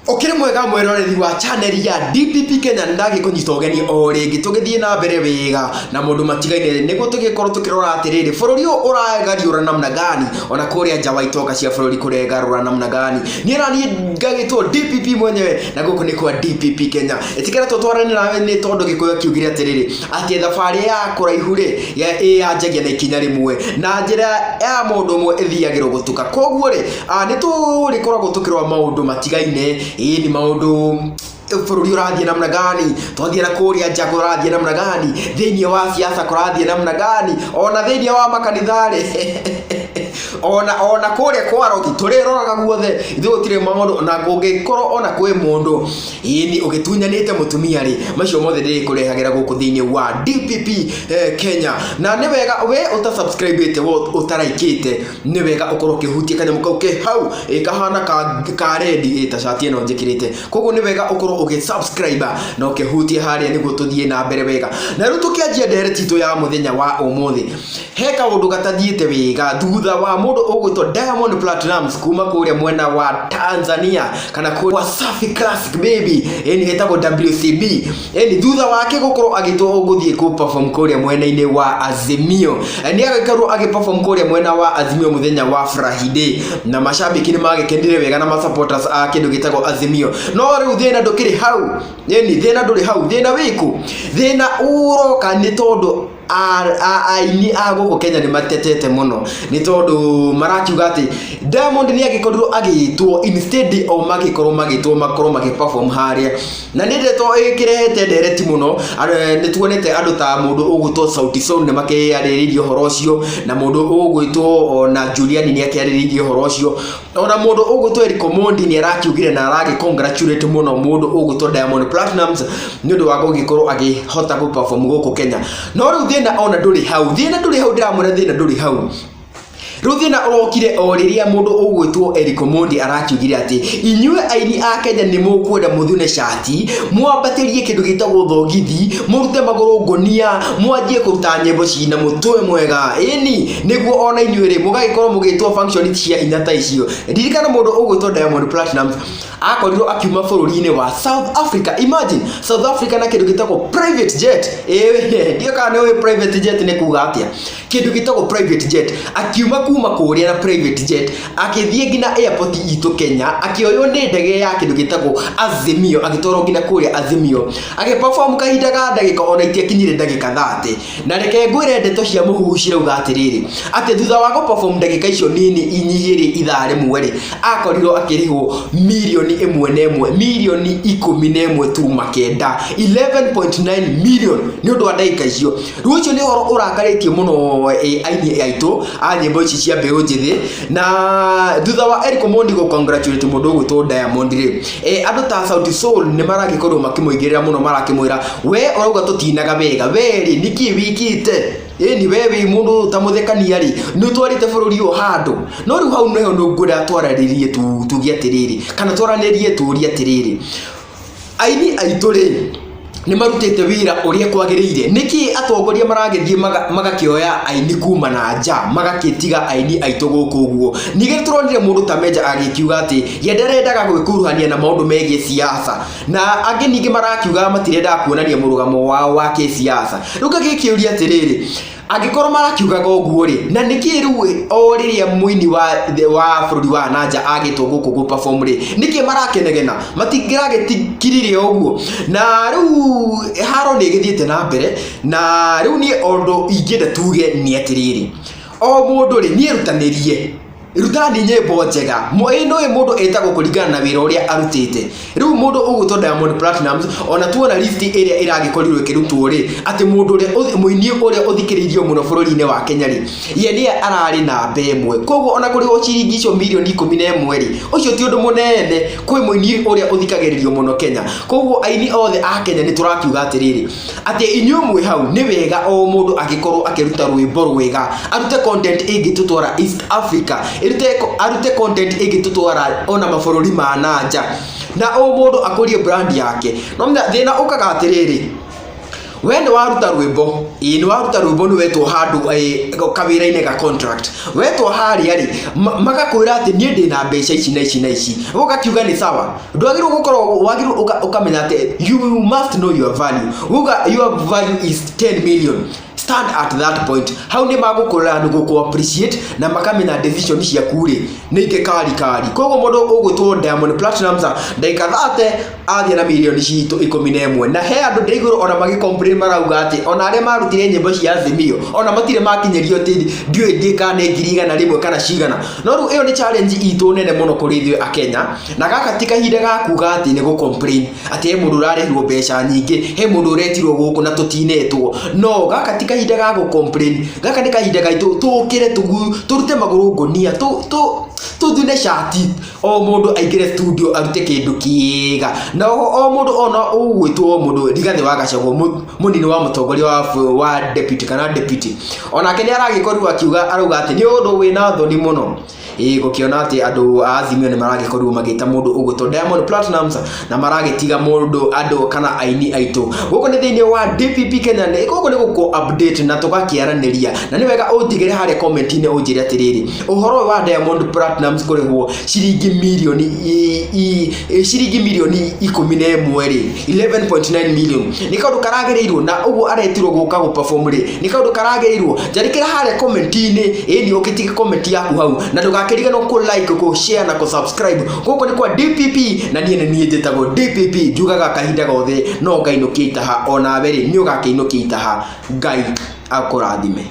Ũkĩrĩ mwega mwĩroreri wa channel ya DPP Kenya, ndagĩkũnyita ũgeni o rĩngĩ tũgĩthiĩ na mbere wega na mũndũ matigaine nĩguo tũgĩkorwo tũkĩrora atĩrĩrĩ, bũrũri ũyũ ũragarũra namna gani, ona kũrĩa nja wa itonga cia bũrũri kũregarũra namna gani. Niĩ na niĩ ngagĩtwo DPP mwenyewe na gũkũ nĩ kwa DPP Kenya. Ĩtĩkĩra tũtwarane nawe nĩ tondũ Gĩkũyũ kiugire atĩrĩrĩ, atĩ thabarĩ ya kũraihu rĩ ĩyanjagia na ikinya rĩmwe, na njĩra ya mũndũ ũmwe ĩthiagĩrwo gũtuka. Koguo rĩ, nĩ tũrĩkoragwo tũkĩrora maũndũ matigaine, ĩĩ nĩ maũndũ bũrũri ũrathiĩ namna gani, twathiĩ na kũrĩa nja kũrathiĩ namna gani, thĩinĩ wa siasa kũrathiĩ namna gani, ona thĩinĩ wa makanitha rĩ, ona kũrĩa kwa rogi tũrĩroraga guothe. Ithuĩ gũtirĩ maũndũ, na kũngĩkorwo ona kwĩ mũndũ ĩni ũgĩtunyanĩte mũtumia rĩ, macio mothe ndĩrĩkũrehagĩra gũkũ thĩinĩ wa DPP Kenya. Na nĩ wega we ũta subscribe ĩte, we ũtaraikĩte, nĩ wega ũkorwo ũkĩhutia kanyamũ kau ke hau, ĩ kahana ka red, ĩ ta cati ĩno njĩkĩrĩte. Koguo nĩ wega ũkorwo ũgĩ subscribe na ũkĩhutia harĩa nĩguo tũthiĩ na mbere wega. Na rĩu tũkĩanjia ndereti itũ ya mũthenya wa ũmũthĩ, he kaũndũ gatathiĩte wega thutha wa mũndũ ũgwĩtwo Diamond Platnumz kuma kũrĩa mwena wa Tanzania kana kũrĩa Wasafi Classic Baby, ĩni ĩtagwo WCB, ĩni thutha wake gũkorwo agĩtwo gũthiĩ kũ perform kũrĩa mwena-inĩ wa Azimio. Nĩ agĩkorwo agĩ perform kũrĩa mwena wa Azimio mũthenya wa Friday, na mashabiki nĩ magĩkenire wega na ma supporters a kĩndũ gĩtagwo Azimio. No rĩu thĩna ndũkĩrĩ hau, ĩni thĩna ndũrĩ hau, thĩna wĩkũ? Thĩna ũroka nĩ tondũ aini a gũkũ Kenya nĩ matetete mũno, nĩ tondũ marakiuga atĩ Diamond nĩ agĩkorirwo agĩtwo instead o magĩkorwo magĩtwo makorwo magĩ perform harĩa. Na nĩ ndeto ĩkĩrehete ndereti mũno. Nĩ tuonete andũ ta mũndũ ũgwĩtwo Sauti Sol nĩ makĩarĩrĩirie ũhoro ũcio, na mũndũ ũgwĩtwo ona Juliani nĩ akĩarĩrĩirie ũhoro ũcio, ona mũndũ ũgwĩtwo Eric Omondi nĩ arakiugire na aragĩ congratulate mũno mũndũ ũgwĩtwo Diamond Platnumz nĩ ũndũ wa gũgĩkorwo akĩhota gũ perform gũkũ Kenya. No rĩu thĩna ona ndũrĩ hau, thĩna ndũrĩ hau, ndĩramwĩra thĩna ndũrĩ hau. Rĩu thĩna ũrokire o rĩrĩa mũndũ ũgwĩtwo Eric Omondi arakiugire atĩ inyuĩ aini a Kenya nĩ mũkwenda mũthune cati, mwambatĩrie kĩndũ gĩtagwo thogithi, mũrute magũrũ ngũnia, mwanjie kũruta nyĩmbo cina mũtwe mwega, ĩni nĩguo ona inyuĩ rĩ mũgagĩkorwo mũgĩtwo function cia hinya ta icio. Ririkana mũndũ ũgwĩtwo Diamond Platnumz akorirwo akiuma bũrũri-inĩ wa South Africa. Imagine South Africa na kĩndũ gĩtagwo private jet. Ĩĩ, ndiũĩ kana nĩ ũĩ private jet nĩ kuga atĩa. Kĩndũ gĩtagwo private jet, akiuma kuma kũrĩa na private jet akĩthiĩ nginya airport itũ Kenya, akĩoywo nĩ ndege ya kĩndũ gĩtagwo Azimio, agĩtwarwo nginya kũrĩa Azimio, agĩperform kahinda ga ndagĩka ona itiakinyire ndagĩka 30. Na reke ngwĩre ndeto cia mũhuhu cirauga atĩrĩrĩ, atĩ thutha wa gũperform ndagĩka icio nini inyihĩrĩ ithaa rĩmwe rĩ, akorirwo akĩrĩhwo mirioni ĩmwe na ĩmwe, mirioni 11.9, 11.9 million nĩ ũndũ wa ndagĩka icio. Rĩu ũcio nĩ ũhoro ũrakarĩtie mũno aini aitũ a nyĩmbo ici cia mbeũ njĩthĩ. Na thutha wa Eric Omondi gũ congratulate mũndũ ũgwĩtwo Diamond rĩ, andũ ta Sauti Sol nĩ maragĩkorwo makĩmũigĩrĩra mũno, marakĩmwĩra we ũrauga tũtinaga wega, we rĩ nĩkĩ wĩkĩte? Ĩni we wĩ mũndũ ta mũthekania rĩ, nĩ ũtwarĩte bũrũri ũyũ handũ. No rĩu hau nĩho ngwenda twararĩrie, tuge atĩrĩrĩ, kana twaranĩrie tũrie atĩrĩrĩ, aini aitũ rĩ nĩ marutĩte wĩra ũrĩa kwagĩrĩire? Nĩkĩ atongoria maragĩthiĩ magakĩoya aini kuma na nja, magagĩtiga aini aitũ gũkũ ũguo? Ningĩ nĩ tũronire mũndũ ta Meja agĩkiuga atĩ ye ndarendaga gwĩkuruhania na maũndũ megiĩ siasa, na angĩ ningĩ marakiuga matirendaga kuonania mũrũgamo wao wa kĩsiasa. Rĩu ngagĩkĩũria atĩrĩrĩ, angĩkorwo marakiugaga ũguo rĩ, na nĩkĩ rĩu o rĩrĩa mũini wa bũrũri wa nanja agĩtwo gũkũ gũ perform rĩ, nĩkĩ marakenegena? Matingĩragĩtikirire ũguo. Na rĩu haro nĩ ĩgĩthiĩte na mbere. Na rĩu niĩ ũndũ ingĩenda tuge nĩ atĩrĩrĩ, o mũndũ rĩ niĩ rutanĩrie, rutani nyĩmbo njega. Ĩ nĩũĩ mũndũ etagwo kũringana na wĩra ũrĩa arutĩte. Rĩu mũndũ ũgwĩtwo Diamond Platnumz, ona tuona list ĩrĩa ĩragĩkorirwo ĩkĩrutwo rĩ, atĩ mũndũ ũrĩa mũini ũrĩa ũthikĩrĩirio mũno bũrũri-inĩ wa Kenya rĩ, ye nĩye ararĩ namba ĩmwe. Koguo ona kũrĩhwo ciringi icio mirioni 11 rĩ, ũcio ti ũndũ mũnene kwĩ mũini ũrĩa ũthikagĩrĩrio mũno Kenya. Koguo aini othe a Kenya nĩ tũrakiuga atĩrĩrĩ, atĩ inyuĩ mwĩ hau nĩ wega o mũndũ agĩkorwo akĩruta rwĩmbo rwega, arute content ĩngĩtũtwara East Africa, arute content ĩngĩtũtwara ona mabũrũri ma nanja, na o mũndũ akũrie brand yake. No thĩna ũkaga atĩrĩrĩ, We nĩ waruta rwĩmbo, ĩĩ nĩ waruta rwĩmbo, nĩ wetwo handũ kawĩra-inĩ ga contract, wetwo harĩa rĩ, magakwĩra atĩ niĩ ndĩna mbeca ici na ici na ici, we ũgakiuga nĩ sawa. Ndwagĩrĩirwo gũkorwo, wagĩrĩirwo ũkamenya atĩ you must know your value. Uga your value is 10 million, stand at that point. Hau nĩ magũkũrora, nĩ gũkũ appreciate na makamenya decision ciaku rĩ nĩ ingĩ kari kari. Koguo mũndũ ũgwĩtwo Diamond Platnumz ndagĩka 30 athiĩ na mirioni citũ 11, na he andũ ndĩraigua ona magĩ complain, marauga atĩ ona arĩa marutire nyĩmbo cia Azimio ona matirĩ makinyĩrio atĩ ndiũĩ ndĩ kana nĩ 100,000 kana cigana. No rĩu ĩyo nĩ challenge itũ nene mũno kũrĩ ithuĩ Akenya, na gaka ti kahinda ga kuga atĩ nĩ gũ complain atĩ he mũndũ ũrarĩhirwo mbeca nyingĩ, he mũndũ ũretirwo gũkũ na tũtinetwo. No gaka ti kahinda ga gũ complain, gaka nĩ kahinda gaitũ tũkĩre, tũrute magũrũ ngũnia, tũthune cati, o mũndũ aingĩre studio arute kĩndũ kĩega. Na o mũndũ ona ũgwĩtwo mũndũ Rigathĩ wa Gachagua, mũnini wa mũtongoria wa deputy kana deputy, onake nĩ aragĩkorirwo akiuga, arauga atĩ nĩ ũndũ wĩna thoni mũno ĩĩ gũkĩona atĩ andũ a Azimio nĩ maragĩkorirwo magĩta mũndũ ũgwĩtwo Diamond Platnumz na maragĩtiga mũndũ andũ kana aini aitũ. Gũkũ nĩ thĩinĩ wa DPP Kenya, nĩ gũkũ nĩ gũkũ update na tũgakĩaranĩria, na nĩ wega ũnjigĩre harĩa comment-inĩ ũnjĩre atĩrĩrĩ, ũhoro ũyũ wa Diamond Platnumz kũrĩhwo ciringi mirioni 11 rĩ, 11.9 million, nĩ kaũndũ karagĩrĩirwo? Na ũguo aretirwo gũka gũ perform rĩ, nĩ kaũndũ karagĩrĩirwo? Njarĩkĩra harĩa comment-inĩ, ĩni ũgĩtige comment yaku hau, na ndũgakĩriganĩrwo kũ like, kũ share na kũ subscribe. Gũkũ nĩ kwa DPP, na niĩ nĩ niĩ njĩtagwo DPP, njugaga kahinda gothe no ngainũkia itaha, onawe rĩ nĩ ũgakĩinũkia itaha. Ngai akũrathime.